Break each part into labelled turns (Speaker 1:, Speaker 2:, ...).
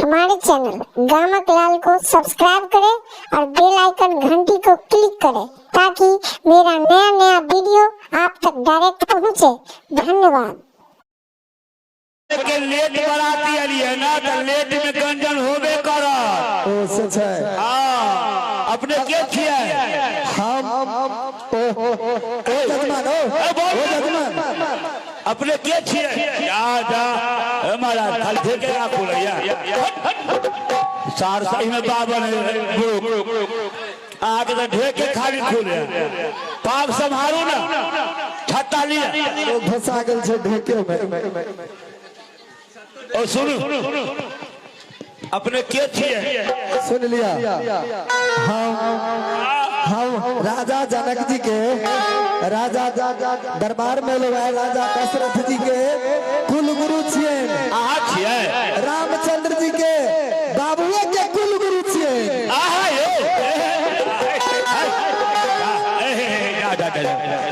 Speaker 1: हमारे चैनल गामक लाल को सब्सक्राइब करें और बेल आइकन घंटी को क्लिक करें ताकि मेरा नया नया वीडियो आप तक डायरेक्ट पहुंचे। धन्यवाद।
Speaker 2: के लेट बराती अलिए ना तो लेट में गंजन होबे करत।
Speaker 3: ओ से छै।
Speaker 2: हाँ, अपने के छियै?
Speaker 3: हम ओ ओ जजमान ओ
Speaker 2: ए, बोल।
Speaker 3: ओ जजमान।
Speaker 2: अपने के छियै? जा जा, ए महाराज, खाली ठेके राखू लैया सार सही में बावन आके तो ढेके खाली खुले पाप सम्हारू ना छत्ता लिया।
Speaker 3: ओ फंसा गेल छै ढेके में।
Speaker 2: ओ सुनू, अपने के छियै?
Speaker 3: सुन लिया, हम राजा जनक जी के राजा दरबार में लोग आए, राजा दशरथ जी के कुल गुरु छियै।
Speaker 2: अहाँ छियै?
Speaker 3: रामचंद्र जी के बाबुए के कुल गुरु छियै।
Speaker 2: आहा यो, जा जा जा,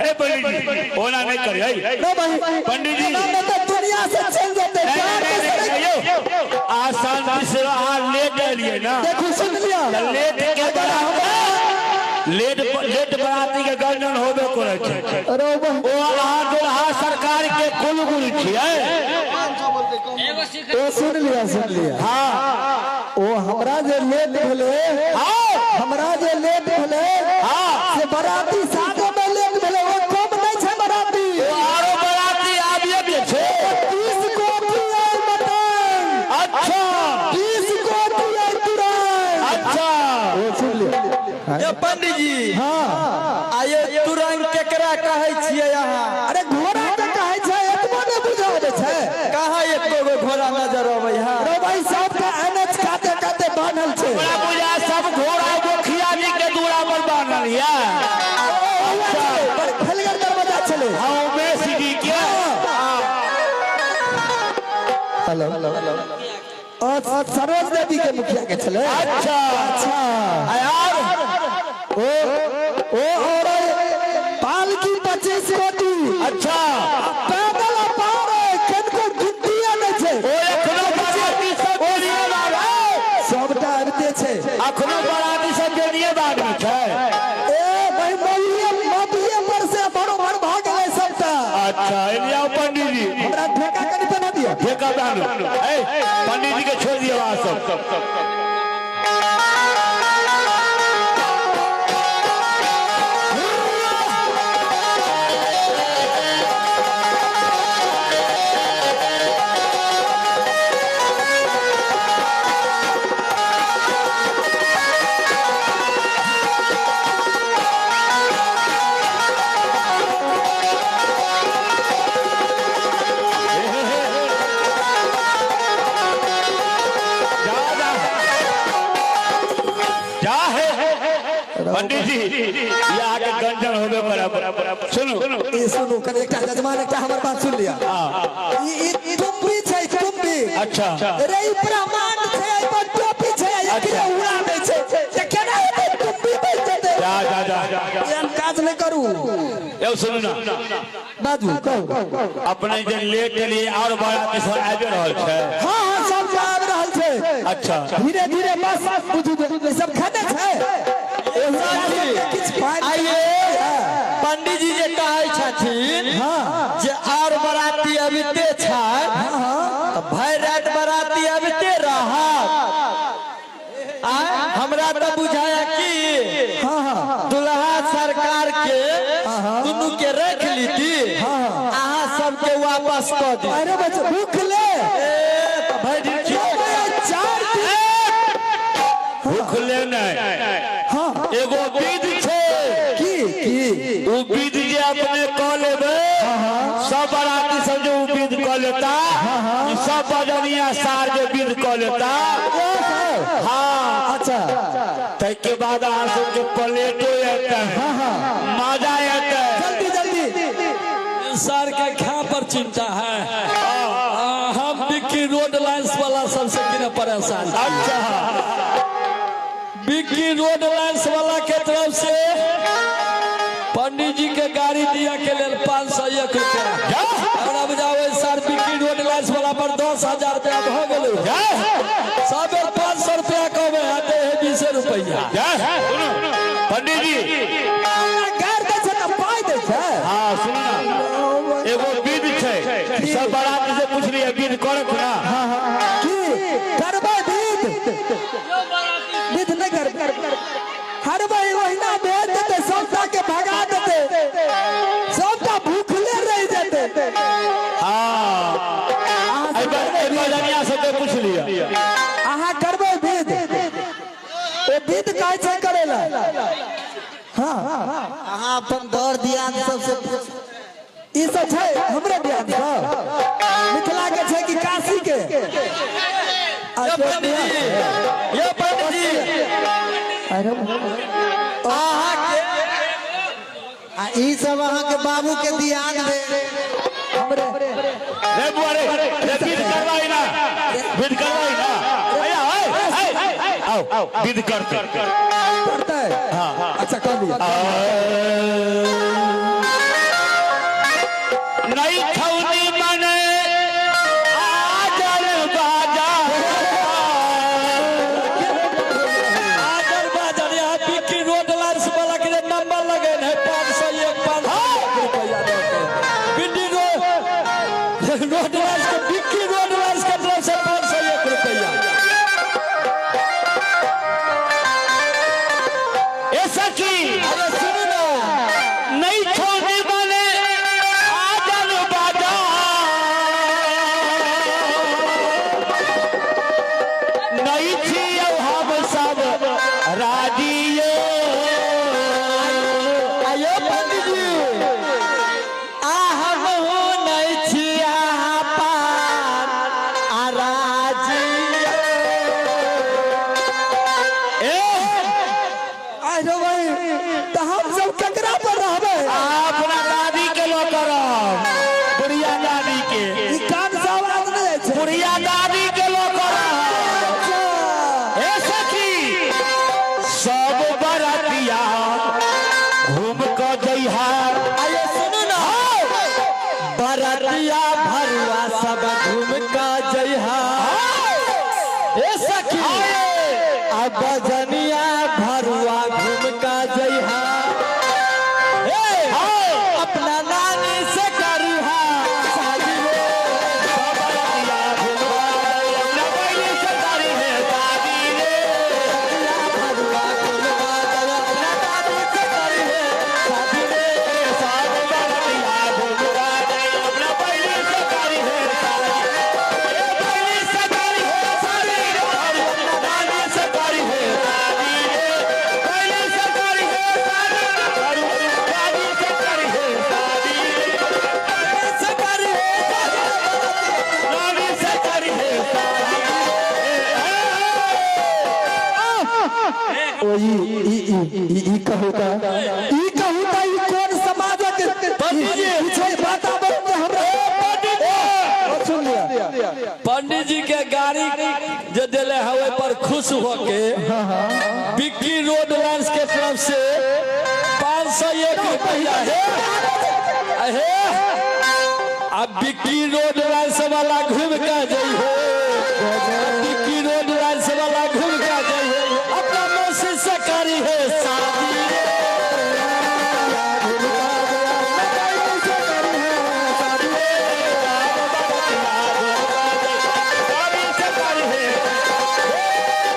Speaker 2: ए पंडित जी, ओना नहीं करिए।
Speaker 3: नो भाई।
Speaker 2: पंडित जी।
Speaker 3: ना ना तो दुनिया से चल जाते।
Speaker 2: आ शांति से अहाँ लेट एलियै ना।
Speaker 3: देखू, सुन लिया।
Speaker 2: लेट के लेट लेट बराती के गंजन होबे करै छै।
Speaker 3: अरे वाह।
Speaker 2: ओ अहाँ दुल्हा सरकार के कुल गुरु छियै?
Speaker 3: ओ सुन लिया, सुन लिया।
Speaker 2: हाँ।
Speaker 3: ओ हमरा जे लेट भेलै, हमरा जे लेट भेलै, से बराती साथे में लेट भेलै। ओ कम नहि छै बराती।
Speaker 2: ओ आरो बराती आबिये के छै।
Speaker 3: 30 कोटी आइ मटन।
Speaker 2: अच्छा।
Speaker 3: 20 कोटी आइ तुरंत।
Speaker 2: अच्छा।
Speaker 3: ओ सुन लिया।
Speaker 4: ये पंडित जी।
Speaker 3: हाँ।
Speaker 4: आ ये तुरंग केकरा कहै छियै अहाँ?
Speaker 3: अरे, घोड़ा के कहै छै, एतबो नहि बुझा दै छै।
Speaker 4: कहाँ एको गो घोड़ा नजर अबै है?
Speaker 3: अरे भाई, सबके एनएच काते काते बान्हल छै।
Speaker 2: हमरा बुझा सब घोड़ा मुखिया जी के दूरा पर बान्हल या।
Speaker 3: बड़ फलगर दरवाजा छलै।
Speaker 2: हाँ, उमेश जी के।
Speaker 3: हेलो, और सरोज देवी के मुखिया के छलै।
Speaker 2: अच्छा।
Speaker 3: अच्छा।
Speaker 2: यार।
Speaker 3: ओ ओ और पालकी 25 कोटी।
Speaker 2: अच्छा।
Speaker 3: पैदल पार किनको गिनतिये नहि छै।
Speaker 2: ओ एखनो बराती सब बेनिये बाग
Speaker 3: सबटा आबिते छै।
Speaker 2: एखनो बराती सब बेनिये बाग में छै।
Speaker 3: ए भाई, मौलिये मौलिये पर से बरोबर भऽ गेलै सबटा।
Speaker 2: अच्छा, एलिया पंडित जी।
Speaker 3: हमरा ठेका कनि बना दिअ।
Speaker 2: ठेका बानू। ए पंडित जी के छोड़ दियो अहाँ सब। जा जा जा हे पंडित जी, यहाँ के गंजन होबे बराबर। सुनू।
Speaker 3: ई सुनू कनि, एकटा जजमान, एकटा हमर बात सुन लिअ। ई ई तुम्बी छै, तुम्बी।
Speaker 2: अच्छा।
Speaker 3: रे, ई ब्रह्मांड छै, एहि पर टोपी छै, एकरे उड़ा दै छै जे केना हेतै? तुम्बी बनि जेतै।
Speaker 2: जा जा जा।
Speaker 3: एहन काज नहि करू।
Speaker 2: यौ, सुनू ना।
Speaker 3: बाजू, कहू।
Speaker 2: अपने जे लेट एलियै, और बराती सब आबि रहल छै?
Speaker 3: हाँ हाँ, सब आबि रहल छै।
Speaker 2: अच्छा।
Speaker 3: धीरे धीरे, बस बुझू जे ई सब खेने छै, ओहि सबके किछु पानि।
Speaker 4: आइए पंडित जी जे कहै छथिन जे आर बराती अबिते छै, तऽ भरि राति बराती अबिते रहत। आय, हमरा तऽ बुझाया कि
Speaker 3: हाँ हाँ
Speaker 4: दुल्हा सरकार के दुनू के रख लीती, अहाँ सबके वापस कऽ दी।
Speaker 3: अरे बच्चा, भूख ले।
Speaker 4: ए, तऽ भरि दिन खिए-
Speaker 3: 4 दिन।
Speaker 2: भूख ले नहीं। एगो विध छै।
Speaker 3: की की?
Speaker 2: उ विध जे अपने कऽ लेबै, सब बराती सब जे उ विध कऽ लेता, ई सब बजनिया सार जे विध कऽ लेता।
Speaker 3: ओ सर।
Speaker 2: हाँ।
Speaker 3: अच्छा।
Speaker 2: ताहिके बाद अहाँ सबके प्लेटो एतै, मजा एतै।
Speaker 3: जल्दी जल्दी।
Speaker 5: सर के खा पर चिंता है। हम बिक्की रोड लाइन्स वाला सबसे किने परेशान छी।
Speaker 2: अच्छा।
Speaker 5: बिक्की रोड लाइन्स वाला के तरफ से पंडित जी के गाड़ी दिया के लेल 501 रुपया। हमरा बुझावे सर, बिक्की रोड लाइन्स वाला पर 10,000 रुपया भऽ गेलै। सब बेर 500 रुपया कमे आते है 20 रुपया।
Speaker 2: जय सुनू पंडित जी।
Speaker 3: गारि दै छै तऽ पाइ दै छै।
Speaker 2: हाँ सुनू ना, एगो विध छै, सब बाराती से पूछ लिया विध करत ना।
Speaker 3: की करबै विध? विध नहि करबै, हरबै ओहिना भेज देतै, सबटा के भगा देतै, सबटा भूखले रहि जेतै।
Speaker 2: हाँ बजनिया सबके पूछ लिया।
Speaker 3: अहाँ करबै विध? ओ विध कहै छै करै लए। हाँ
Speaker 4: अहाँ अपन दर दियाद सबसे
Speaker 3: ई सब छै हमरे दियाद सब मिथिला के छै कि काशी के?
Speaker 5: ये पंडित जी, ये पंडित जी,
Speaker 3: अरे
Speaker 5: अहाँ के
Speaker 4: आ ई सब अहाँ के बाबू के दियाद भेल।
Speaker 3: हमरे
Speaker 2: रे बुआ रे, रे विध करवाई ना, विध करवाई ना। आया आए आओ आओ विध करते
Speaker 3: करते। हाँ अच्छा कर लिया।
Speaker 2: नहीं खौनी मने आजर बाजा,
Speaker 5: आजर बाजार यहाँ बिक्री रोड लाइन्स वाला के जे नंबर लगे है 501 501 रुपया दे के बिक्री रोड रोड लाइन्स के बिक्री रोड लाइन्स के तरफ से 501 रुपया।
Speaker 2: ए सखी
Speaker 5: अरे सुनू ना,
Speaker 2: नहीं खौनी मने आजर बाजा, नहीं थी हम सब राजियो।
Speaker 5: आयो पंडित जी, आ हम नहीं छी अहाँ पार आ राजी।
Speaker 2: ए
Speaker 3: आइ रो भाई, तऽ हम सब केकरा पर रहबै?
Speaker 2: अपना दादी के लो करब, बुढ़िया दादी के।
Speaker 3: ई कान से आवाज नहि जाइ छै।
Speaker 2: बुढ़िया दादी के लो करब।
Speaker 3: अच्छा।
Speaker 2: ए सखी सब बरातिया घूम क जइहा।
Speaker 5: आयो सुनू ना, बरतिया भरुआ सब घूम का जइहा। ए सखी आ बजनिया भरुआ घूम का जइहा। ए अपना नानी से करिहा शादी रे।
Speaker 2: सब बरातिया घूम क जइहा, अपना बहिनी से करी है शादी रे।
Speaker 5: बरतिया भरुआ घूम का जइहा, अपना नानी से करिहे शादी रे।
Speaker 2: सब बरातिया घूम क जइहा, अपना बहिनी से करी है शादी रे। ए बहिनी से करी है शादी रे, अपना नानी से करी है शादी रे। बहिनी से करी है शादी रे, दादी से करी है शादी रे।
Speaker 5: से करिहे शादी रे।
Speaker 2: नानी से करी है शादी रे।
Speaker 3: ओ ई ई ई ई ई कहू तऽ, ई कहू तऽ ई कोन समाजक
Speaker 5: पंडित जी।
Speaker 3: ई छै वातावरण जे हमरा ओ सुन लिया।
Speaker 5: पंडित जी के गाड़ी जो दिले है ओहि पर खुश होके बिक्की रोड लाइन्स के तरफ से 501 रुपया है। अहे अब बिक्की रोड लाइन्स वाला घूम के जइहो, बिक्की रोड लाइन्स वाला घूम के जइहो, अपना मौसी से करी है शादी रे।
Speaker 2: दादी से करी है,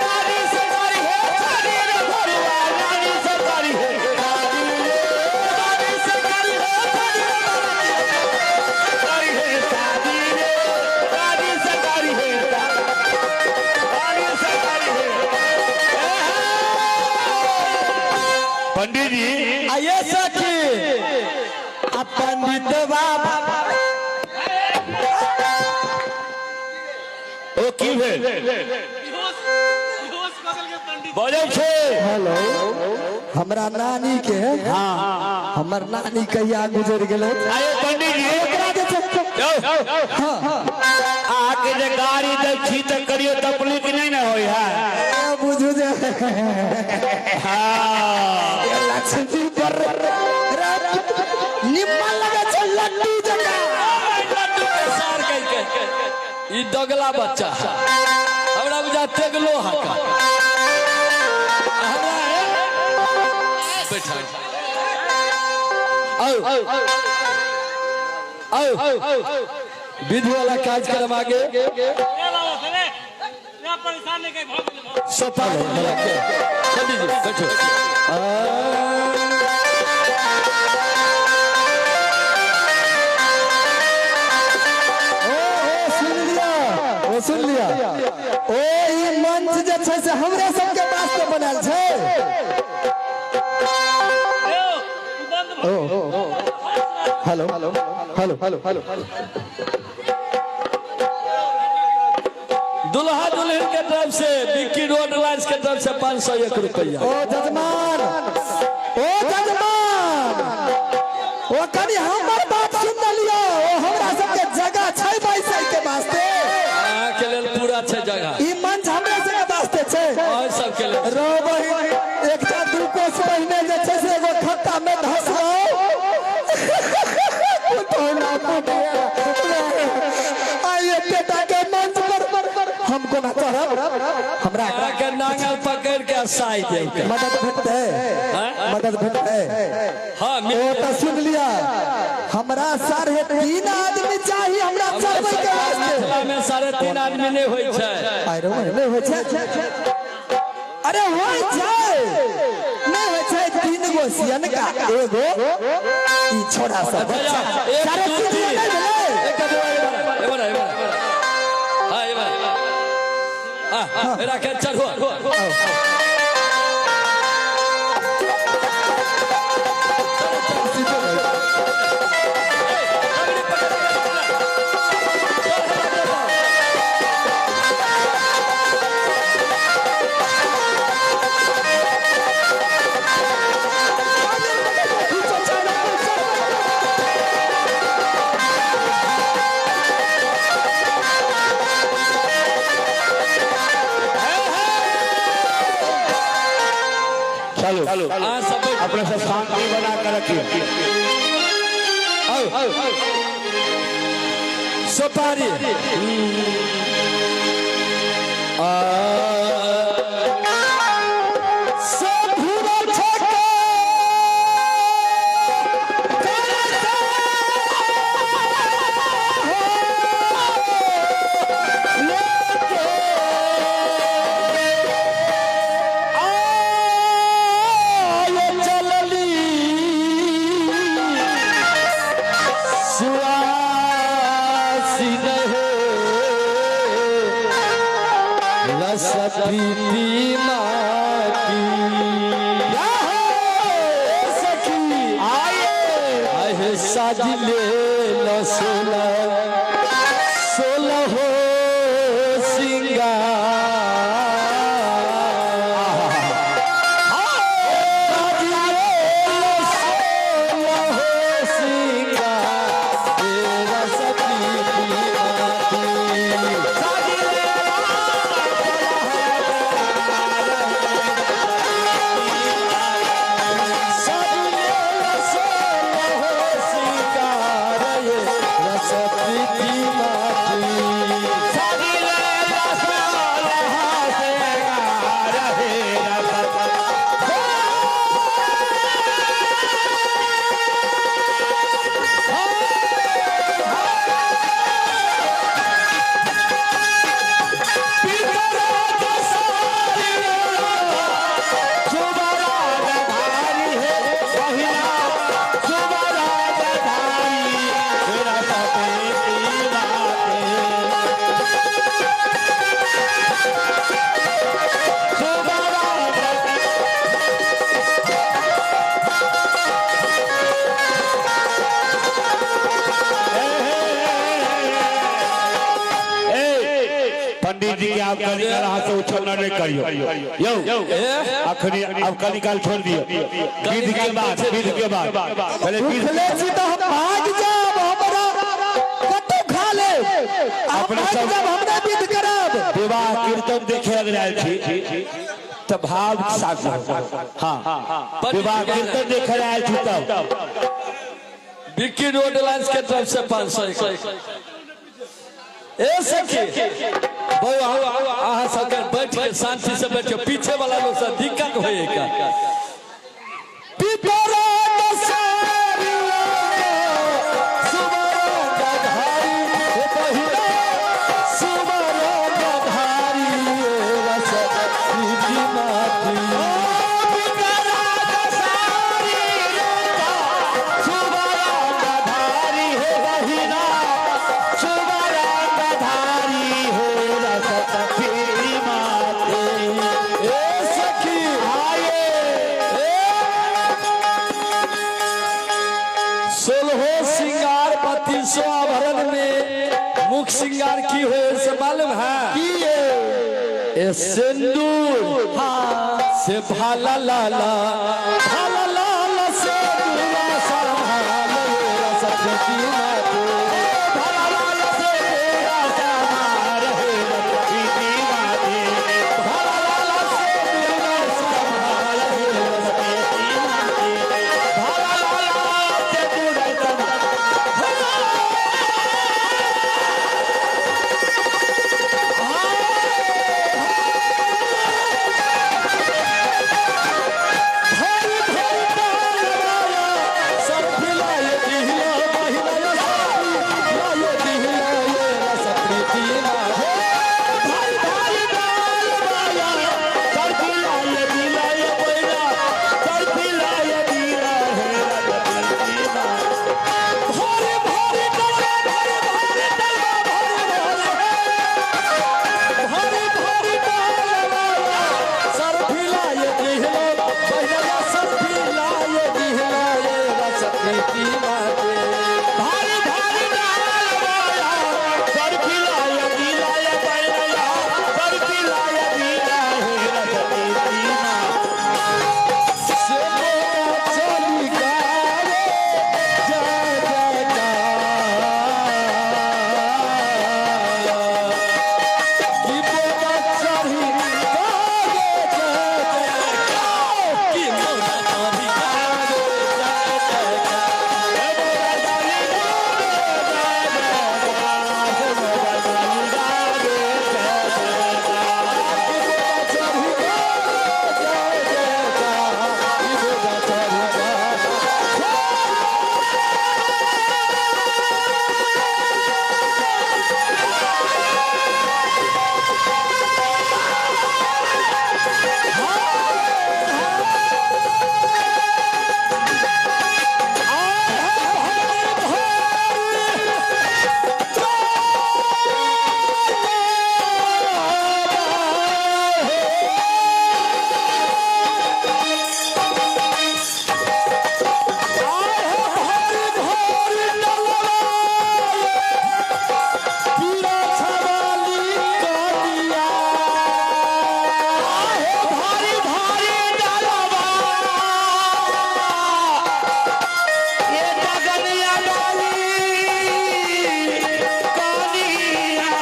Speaker 2: दादी से करी है, शादी रे भरुआ, नानी से करी है शादी रे। दादी से करी है, शादी रे भरुआ, करी है शादी रे। दादी से करी है, दादी से करी है। पंडित जी
Speaker 5: आइए सखी आ पंडित बाबा
Speaker 2: ओ की भेल बजै छै?
Speaker 3: हेलो, हमरा नानी के, हमर नानी कहिया गुजरि गेलै।
Speaker 2: आयो पंडित जी,
Speaker 3: ओकरा जे छै
Speaker 2: यौ, अहाँके जे गाड़ी दै छी तऽ करियो तकलीफ नहि ने होइ है?
Speaker 3: ए, बुझू जे
Speaker 2: हाँ
Speaker 3: लक्ष्मी पर निम्मन लगै छै लड्डू जकाँ।
Speaker 5: लड्डू के सार कहि के ई दगला बच्चा हमरा बुझा तेगलो हका हमरा बैठा आओ आओ विधि वाला कार्यक्रम आगे सफा पंडित जी बैठो।
Speaker 3: ओ ओ सुन लिया, ओ सुन लिया, ओ ई मंच जे छै से हमरे सबके वास्ते बनल छै। ओ हेलो हेलो हेलो हेलो
Speaker 5: दुल्हा दुल्हन के तरफ से विक्की रोड लाइन्स के तरफ से 501 रुपया।
Speaker 3: ओ जजमान, ओ जजमान, ओ कनि हमर बात सुन लियो। ओ हमरा सबके जगह छै बैसै के वास्ते।
Speaker 5: अहाँ के लेल पूरा छै जगह।
Speaker 3: ई मंच हमरा सबके वास्ते छै।
Speaker 5: अहाँ सबके लेल।
Speaker 3: रो बहिन, एकटा दू कोस पहिने जे छै से एगो खत्ता में धसलो। आई एतेटा के मंच पर हम कोना चढ़ब? हमरा
Speaker 5: अहाँ के नांगल पकड़ के साइ देलकै।
Speaker 3: मदद भेटतै? मदद भेटतै?
Speaker 5: हाँ,
Speaker 3: ओ तऽ सुन लिया, हमरा 3.5 आदमी चाही हमरा चढ़बै के वास्ते।
Speaker 5: मिथिला में 3.5 आदमी नहीं होइ छै।
Speaker 3: अरे नहीं होइ छै। अरे होइ छै, नहीं होइ छै। 3 गो सियनका एगो ई छोड़ा सब। 3.5 नहीं भेलै।
Speaker 5: हाँ, रखे चढ़ो।
Speaker 2: चलो अपने से शांति बना कर रखिए।
Speaker 5: सुपारी प्रीति माटी सखी आए साज ले लो 16 16 हो सिंगार साज ले लो 16 हो सिंगार तेरा सखी माटी।
Speaker 2: पंडित जी के आप कनिकाल हाथ से उछलना नहीं करियो। यो अखनी अब कनिकाल छोड़ दियो। विध के बाद, विध के बाद पहले
Speaker 3: भूखले छी तो हम भाग जाब, हमरा कतौ खा ले।
Speaker 2: अपने
Speaker 3: भाग
Speaker 2: सब
Speaker 3: जाब, हमरा विध करब।
Speaker 2: विवाह कीर्तन देखे अगर आयल छी तो भाव साथ। हाँ, विवाह कीर्तन देखे आयल छी तब
Speaker 5: विक्की रोड लाइन्स के तरफ से 500 ए सखी बौआ, अहाँ सबके बैठ के शांति से बैठ के, पीछे वाला लोग से दिक्कत होए का। पितरा दसारी सुमर गधारी हे बहिना, सुमर गधारी रस प्रीति माती।
Speaker 2: पितरा दसारी रेखा सुबर गधारी हे बहिना, सुबर गधारी हे रस प्रीति माते।
Speaker 5: ए सखी
Speaker 2: आए
Speaker 5: ए सोलहो सिंगार 32 आभरण में मुख सिंगार की हो से मालूम है?
Speaker 4: की ये?
Speaker 5: ए सिंदूर से भाला लाला, भाला लाला से दुआ संभाल रस प्रीति माते।
Speaker 2: भला लाल से तेरा समार हे रस प्रीति माते। भला लाल से तेरा समार हे रस प्रीति माते। भला लाल से तेरा समार।
Speaker 5: भरी भरी डालवाया सर फिलाए दिहिया बहिना, सर फिलाए दिहिया ये रस प्रीति माते।
Speaker 2: भाई भाई डालवाया सर फिलाए दिलाए बहिना, सर फिलाए दिला हे रस प्रीति माते।
Speaker 5: भरी भरी डलवा, भरी भरी डलवा, भरी भरी भरी भरी डालवाया सर फिलाए दिहिया बहिना, सर फिलाए दिहिया ये रस प्रीति माते।
Speaker 2: भारी भारी डालवाया सर फिलाए दिलाए बहिना, सर फिलाए दिला हे रस प्रीति माते।
Speaker 5: से मोरा चली गावे जय जयकार, कि मोरा चढ़ी गावे जय जयकार, कि मोरा चढ़ी गावे जय जयकार। कि मोरा चढ़ी गावे जय जयकार, कि मोरा चढ़ी गावे।
Speaker 2: भारी भारी डालवा ये डगनिया डाली कानिया।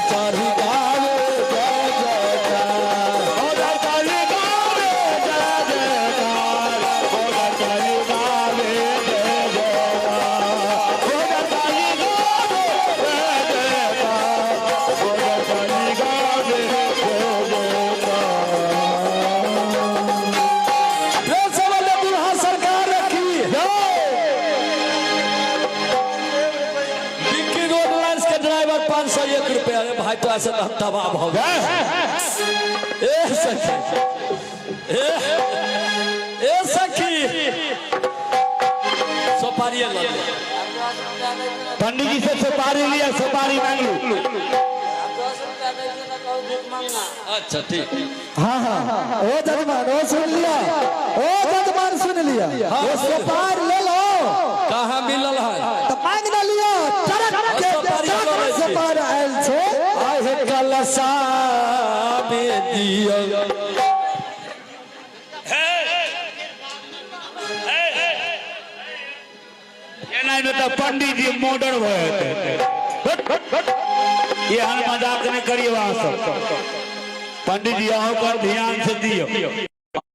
Speaker 5: चढ़ी गावे जय जयकार,
Speaker 2: मोरा चली गावे जय जयकार, मोरा चली गावे जय जयकार, मोरा चली गावे जय जयकार, मोरा चली गावे जय जयकार।
Speaker 5: प्रेम से बोले दुल्हा सरकार रखी। विक्की रोड लाइन्स के ड्राइवर 501 रुपया। अरे भाई, तो ऐसे तो हम तबाह हो गए। ए सखी, ए ए सखी, सुपारी ले ले।
Speaker 2: पंडित जी से सुपारी लिया, सुपारी मांग लू।
Speaker 5: अच्छा ठीक।
Speaker 3: हाँ हाँ, ओ जजमान, ओ सुन लिया, ओ जजमान सुन लिया, वो सुपार ले लो।
Speaker 5: कहाँ मिलल है?
Speaker 3: तो मांग ना लियो, चरक के
Speaker 5: सुपारी
Speaker 3: चरक
Speaker 5: लऽ लै छी।
Speaker 3: सुपार आयल छे।
Speaker 5: आहे कलशा में दियो। हे
Speaker 2: एना मे तऽ पंडित जी मर्डर भऽ जेतै। एहन मजाक नहि करियौ अहाँ सब। पंडित जी अहूँ पर ध्यान से दियौ।